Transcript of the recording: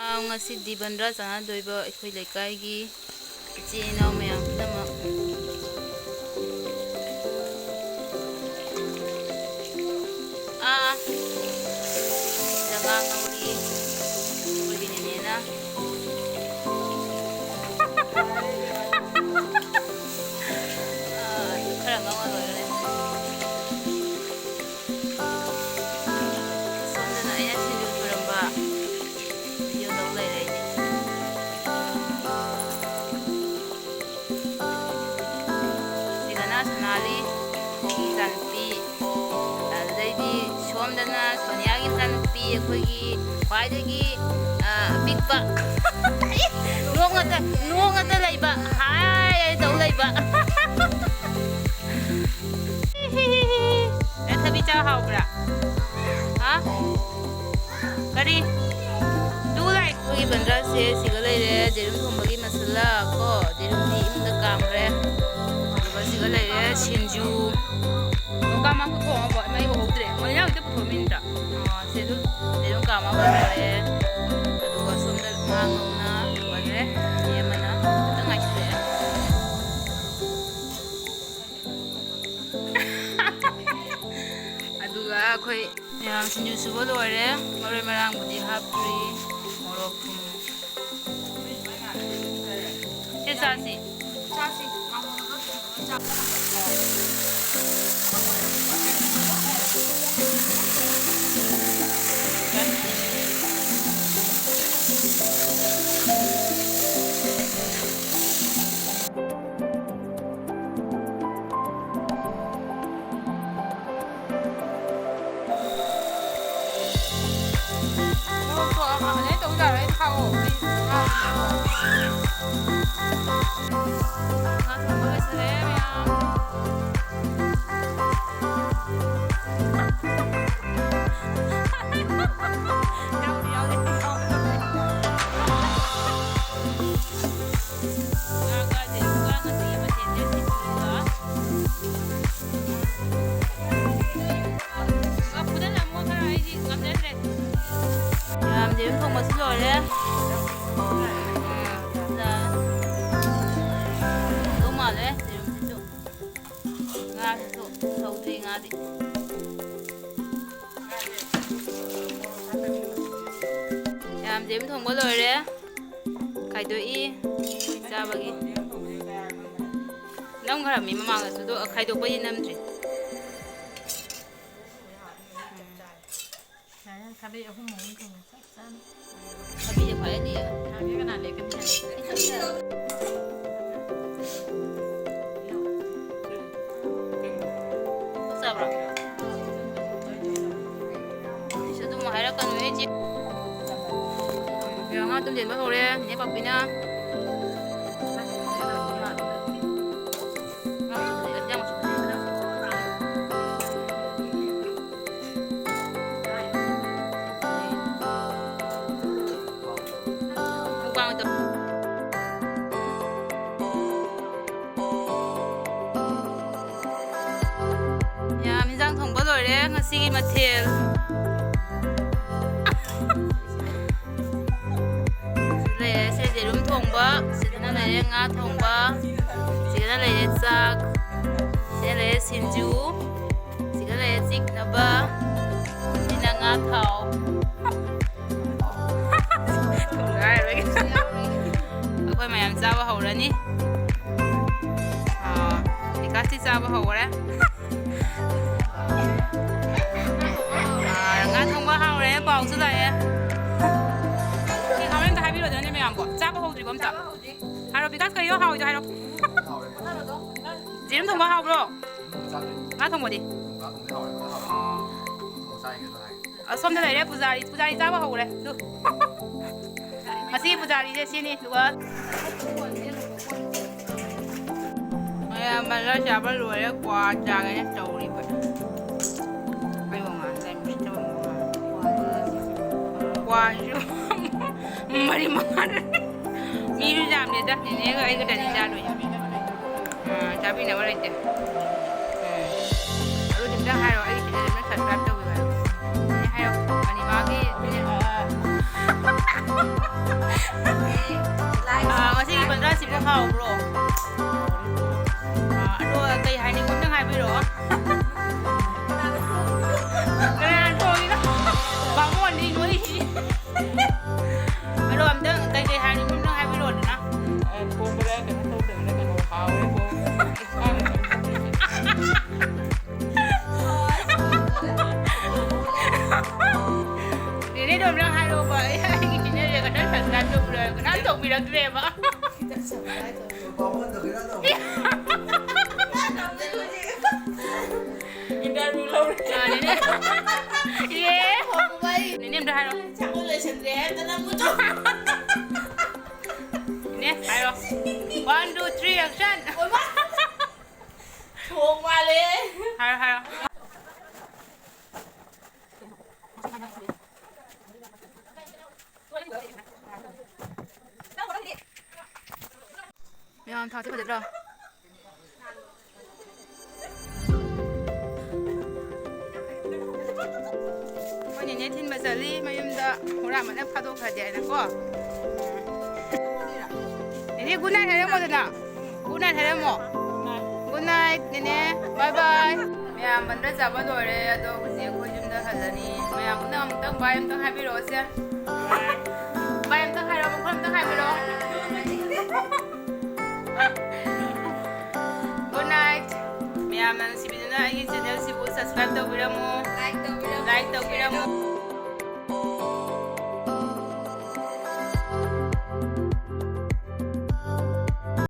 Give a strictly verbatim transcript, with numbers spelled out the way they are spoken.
ꯑꯥ, ꯉꯁꯤꯗꯤ ꯕꯟꯗ꯭ꯔꯥ ꯆꯥꯟꯅꯗꯣꯏꯕ ꯑꯩꯈꯣꯏ ꯂꯩꯀꯥꯏꯒꯤ ꯏꯆꯤꯜ ꯏꯅꯥꯎ ꯃꯌꯥꯝ ꯄꯨꯝꯅꯃꯛ꯫ ꯑꯥ, ꯁꯤꯗ ꯉꯥ ꯉꯧꯔꯤ ꯑꯩꯈꯣꯏꯒꯤ ꯅꯦꯅꯦꯅ꯫ ꯑꯥ, ꯈꯔ ꯉꯧꯔ ꯂꯣꯏꯔꯦ꯫ ꯁꯣꯝꯗꯅ ꯑꯩꯅ ꯁꯤꯡꯖꯨ ꯁꯨꯔꯝꯕ video ꯇꯧ ꯂꯩꯔꯦ ꯑꯩꯗꯤ꯫ ꯁꯤꯗꯅ ꯁꯣꯅꯥꯂꯤ, ꯑꯩꯒꯤ ꯏꯆꯥꯅꯨꯄꯤ꯫ ꯑꯗꯨꯗꯩꯗꯤ ꯁꯣꯝꯗꯅ ꯁꯣꯅꯤꯌꯥꯒꯤ ꯏꯆꯥꯅꯨꯄꯤ, ꯑꯩꯈꯣꯏꯒꯤ ꯈ꯭ꯋꯥꯏꯗꯒꯤ, ꯑ, ꯑꯄꯤꯛꯄ꯫ ꯅꯣꯡ ꯉꯥꯛꯇ, ꯅꯣꯡ ꯉꯥꯛꯇ ꯂꯩꯕ꯫ ꯍꯥꯏ ꯇꯧ ꯂꯩꯕ꯫ ꯑꯦ, ꯊꯕꯤ ꯆꯥ ꯍꯥꯎꯕ꯭ꯔꯥ? ꯍꯥ? ꯀꯔꯤ? ꯇꯨ ꯂꯥꯏ꯫ ꯑꯩꯈꯣꯏꯒꯤ ꯕꯟꯗ꯭ꯔꯥꯁꯦ ꯁꯤꯒ ꯂꯩꯔꯦ꯫ ꯌꯦꯔꯨꯝ ꯊꯣꯡꯕꯒꯤ ꯃꯁꯂꯥ ꯀꯣ, ꯌꯦꯔꯨꯝꯗꯤ ꯏꯃꯨꯡꯗ ꯀꯥꯝꯈ꯭ꯔꯦ꯫ ꯑꯗꯨꯒ ꯁꯤꯒ ꯂꯩꯔꯦ ꯁꯤꯡꯖꯨ꯫ ꯀꯥꯝꯃ ꯄꯨꯊꯣꯛꯑꯕꯣ? ꯃꯩ ꯎꯍꯧꯗ꯭ꯔꯦ꯫ ꯃꯣꯏꯅ ꯍꯦꯛꯇ ꯄꯨꯊꯣꯛꯑꯃꯤꯅ꯫ ꯑꯣ, ꯁꯤ ꯑꯗꯨꯝ ꯌꯦꯔꯨꯝ ꯀꯥꯝꯃ ꯂꯣꯏꯔꯦ꯫ ꯑꯗꯨꯒ ꯁꯣꯝꯗ ꯉꯥ ꯉꯧꯅ ꯂꯣꯏꯈ꯭ꯔꯦ꯫ ꯏꯆꯦ ꯑꯃꯅ ꯈꯤꯇꯪ ꯉꯥꯏꯁꯤꯜꯂꯛꯑꯦ꯫ ꯑꯗꯨꯒ ꯑꯩꯈꯣꯏ ꯃꯌꯥꯝ ꯁꯤꯡꯖꯨ ꯁꯨꯕ ꯂꯣꯏꯔꯦ꯫ ꯃꯔꯣꯏ ꯃꯔꯥꯡꯕꯨꯗꯤ ꯍꯥꯞꯇ꯭ꯔꯤ꯫ ꯃꯣꯔꯣꯛ, ꯊꯨꯝ꯫ ꯁꯤ ꯆꯥꯁꯤ꯫ ꯆꯥꯁꯤ꯫ ꯁꯤ ꯂꯣꯏꯔꯦ꯫ ꯎꯝ, ꯌꯥꯔꯦ꯫ ꯂꯧ ꯃꯥꯜꯂꯦ ꯌꯦꯔꯨꯝꯁꯤꯁꯨ꯫ ꯉꯥꯁꯤꯁꯨ ꯁꯧꯗ꯭ꯔꯤ ꯉꯥꯗꯤ꯫ ꯌꯥꯝꯗꯦꯝ ꯊꯣꯡꯕ ꯂꯣꯏꯔꯦ꯫ ꯈꯥꯏꯗꯣꯛꯏ ꯆꯥꯕꯒꯤ꯫ ꯅꯝꯈ꯭ꯔꯕꯅꯤ ꯃꯃꯥꯡꯗꯁꯨ, ꯑꯗꯣ ꯈꯥꯏꯗꯣꯛꯄꯩꯗꯤ ꯅꯝꯗ꯭ꯔꯤ꯫ ꯌꯥꯔꯦ, ꯈꯥꯕꯩ ꯑꯍꯨꯝ ꯑꯍꯨꯝ ꯊꯣꯡꯉꯦ, ꯆꯞ ꯆꯥꯅ꯫ ꯈꯥꯕꯤꯁꯦ ꯈ꯭ꯋꯥꯏꯗꯒꯤ ꯈꯥꯕꯤ ꯀꯅꯥ ꯂꯦꯛꯀꯅꯤ ꯍꯥꯏ? ꯆꯥꯕ꯭ꯔꯣ? ꯑꯩꯁꯨ ꯑꯗꯨꯝ ꯍꯥꯏꯔꯛꯀꯅꯨꯍꯦ, ꯏꯆꯦ꯫ ꯉꯥ ꯇꯨꯝꯁꯤꯟꯕ ꯍꯧꯔꯦ, ꯅꯦ ꯄꯥꯛꯄꯤꯅ꯫ ꯌꯥꯝ, ꯏꯟꯖꯥꯡ ꯊꯣꯡꯕ ꯂꯣꯏꯔꯦ ꯉꯁꯤꯒꯤ ꯃꯊꯦꯜ꯫ ꯂꯩꯔꯦ ꯁꯦ ꯌꯦꯔꯨꯝ ꯊꯣꯡꯕ, ꯁꯤꯗꯅ ꯂꯩꯔꯦ ꯉꯥ ꯊꯣꯡꯕ, ꯁꯤꯗꯅ ꯂꯩꯔꯦ ꯆꯥꯛ, ꯁꯤꯗ ꯂꯩꯔꯦ ꯁꯤꯡꯖꯨ, ꯁꯤꯗ ꯂꯩꯔꯦ ꯆꯤꯛꯅꯕ, ꯁꯤꯅ ꯉꯥ ꯊꯥꯎ꯫ ꯊꯣꯡꯒꯥꯏꯔꯣꯏꯒꯦ꯫ ꯑꯩꯈꯣꯏ ꯃꯌꯥꯝ ꯆꯥꯕ ꯍꯧꯔꯅꯤ꯫ ꯑꯥ, ꯕꯤꯀꯥꯁꯇꯤ ꯆꯥꯕ ꯍꯧꯈꯔꯦ꯫ ꯑꯥ, ꯉꯥ ꯊꯣꯡꯕ ꯍꯥꯎꯔꯦ ꯄꯥꯎꯁꯨ ꯂꯥꯛꯑꯦ꯫ ꯁꯤ ꯍꯣꯔꯦꯟ ꯑꯝꯇ ꯍꯥꯏꯕꯤꯔꯣꯗꯅꯦ ꯃꯌꯥꯝꯕꯣ꯫ ꯆꯥꯕ ꯍꯧꯗ꯭ꯔꯤꯕꯣ ꯑꯝꯇ? ꯍꯥꯏꯔꯣ ꯕꯤꯀꯥꯁ, ꯀꯩꯅꯣ ꯍꯥꯎꯔꯤꯗꯣ ꯍꯥꯏꯔꯣ꯫ ꯌꯦꯔꯨꯝ ꯊꯣꯡꯕ ꯍꯥꯎꯕ꯭ꯔꯣ? ꯉꯥ ꯊꯣꯡꯕꯗꯤ? ꯑꯣ꯫ ꯑꯁꯣꯝꯗ ꯂꯩꯔꯦ ꯄꯨꯖꯥꯔꯤ, ꯄꯨꯖꯥꯔꯤ ꯆꯥꯕ ꯍꯧꯔꯦ꯫ ꯑꯗꯨ꯫ ꯉꯁꯤ ꯄꯨꯖꯥꯔꯤꯁꯦ ꯁꯤꯅꯤ, ꯑꯗꯨꯒ ꯃꯌꯥꯝ ꯕꯖꯥꯔ ꯆꯥꯕ ꯂꯣꯏꯔꯦ, ꯀ꯭ꯋꯥ ꯆꯥꯒꯦꯅ ꯇꯧꯔꯤꯕ꯫ ꯑꯩ ꯃꯃꯥꯟ ꯂꯩꯃꯤꯟꯅꯕ ꯃꯃꯥꯟ꯫ ꯀ꯭ꯋꯥꯁꯨ ꯃꯔꯤ ꯃꯉꯥ꯫ ꯃꯤꯁꯨ ꯌꯥꯝꯗꯦꯗ, ꯅꯦꯅꯦꯒ ꯑꯩꯒꯗꯅꯤ ꯆꯥꯗꯣꯏꯁꯦ꯫ ꯑꯥ, ꯆꯥꯕꯤꯅꯕ ꯂꯩꯇꯦ꯫ ꯎꯝ꯫ ꯑꯗꯨꯗꯤ ꯑꯝꯇ ꯍꯥꯏꯔꯣ, ꯑꯩꯒꯤ channel ꯑꯃ subscribe ꯇꯧꯕꯤꯌꯨ ꯍꯥꯏꯌꯣ꯫ ꯁꯤꯗ ꯍꯥꯏꯌꯣ꯫ ꯑꯅꯤꯃꯥꯒꯤ channel, ꯑꯥ, ꯍꯥꯏꯔꯛꯑꯣ꯫ ꯀꯅꯥꯅ ꯊꯣꯡꯉꯤꯅꯣ? ꯕꯥꯃꯣꯟꯅꯤ ꯅꯣꯏꯁꯤ꯫ ꯑꯗꯣ ꯑꯝꯇꯪ ꯀꯩꯀꯩ ꯍꯥꯏꯔꯤꯅꯣ ꯑꯝꯇꯪ ꯍꯥꯏꯕꯤꯔꯛꯑꯣꯗꯅ꯫ ꯑꯦ, ꯊꯣꯡꯕꯗ ꯀꯩꯅꯣ ꯇꯧꯗꯕꯤꯗ ꯀꯩꯅꯣ ꯍꯥꯎꯋꯦ꯫ ꯅꯦꯅꯦꯗꯣ ꯑꯝꯇꯪ ꯍꯥꯏꯔꯛꯑꯣꯕ꯫ ꯑꯩ, ꯑꯩꯒꯤ channelꯁꯦ ꯈꯛꯇꯪ subscribe ꯇꯧꯕꯤꯔꯣ꯫ ꯀꯅꯥꯝ ꯇꯧꯕꯤꯔꯛꯇ꯭ꯔꯦꯕ꯫ ꯕꯥꯃꯣꯟꯗꯣ ꯀꯩꯅꯣ ꯇꯧꯕ꯫ Interview ꯂꯧꯔꯦ꯫ ꯑ, ꯅꯦꯅꯦ꯫ ꯌꯦ꯫ ꯅꯦꯅꯦ ꯑꯝꯇ ꯍꯥꯏꯔꯣ꯫ ꯆꯥꯛꯈꯨꯝ ꯂꯣꯏꯁꯟꯗ꯭ꯔꯦ ꯍꯥꯏꯗꯅ ꯑꯃꯨꯛ ꯇꯧ꯫ ꯅꯦ, ꯍꯥꯏꯔꯣ꯫ One, two, three, action! ꯊꯣꯡ ꯃꯥꯜꯂꯦ꯫ ꯍꯥꯏꯔꯣ, ꯍꯥꯏꯔꯣ꯫ ꯃꯌꯥꯝ ꯊꯥꯁꯦ ꯐꯖꯗ꯭ꯔꯣ? ꯑꯩꯈꯣꯏ ꯅꯦꯅꯦ ꯊꯤꯟꯕ ꯆꯠꯂꯤ ꯃꯌꯨꯝꯗ, ꯍꯨꯔꯥꯟꯕꯅ ꯐꯥꯗꯣꯛꯈ꯭ꯔꯗꯤ ꯍꯥꯏꯅꯀꯣ꯫ ꯅꯦꯅꯦ, good night ꯍꯥꯏꯔꯝꯃꯣꯗꯅ꯫ Good night ꯍꯥꯏꯔꯝꯃꯣ꯫ Good night, ꯅꯦꯅꯦ꯫ Bye bye꯫ ꯃꯌꯥꯝ ꯕꯟꯗ꯭ꯔ ꯆꯥꯕ ꯂꯣꯏꯔꯦ, ꯑꯗꯣ ꯍꯧꯖꯤꯛ ꯑꯩꯈꯣꯏ ꯌꯨꯝꯗ ꯍꯜꯂꯅꯤ꯫ ꯃꯌꯥꯝ ꯄꯨꯟꯅ ꯑꯃꯨꯛꯇꯪ bye ꯑꯃꯨꯛꯇꯪ ꯍꯥꯏꯕꯤꯔꯛꯑꯣꯁꯦ꯫ Bye ꯑꯃꯨꯛꯇꯪ ꯍꯥꯏꯔꯛꯑꯣ, ꯃꯈꯣꯟ ꯑꯃꯨꯛꯇꯪ ꯍꯥꯏꯕꯤꯔꯛꯑꯣ꯫ Good night꯫ ꯃꯌꯥꯝꯅ ꯅꯨꯡꯁꯤꯕꯤꯗꯨꯅ ꯑꯩꯒꯤ channelꯁꯤꯕꯨ subscribe ꯇꯧꯕꯤꯔꯝꯃꯨ꯫ Like ꯇꯧꯕꯤꯔꯝꯃꯨ꯫ Like ꯇꯧꯕꯤꯔꯝꯃꯨ꯫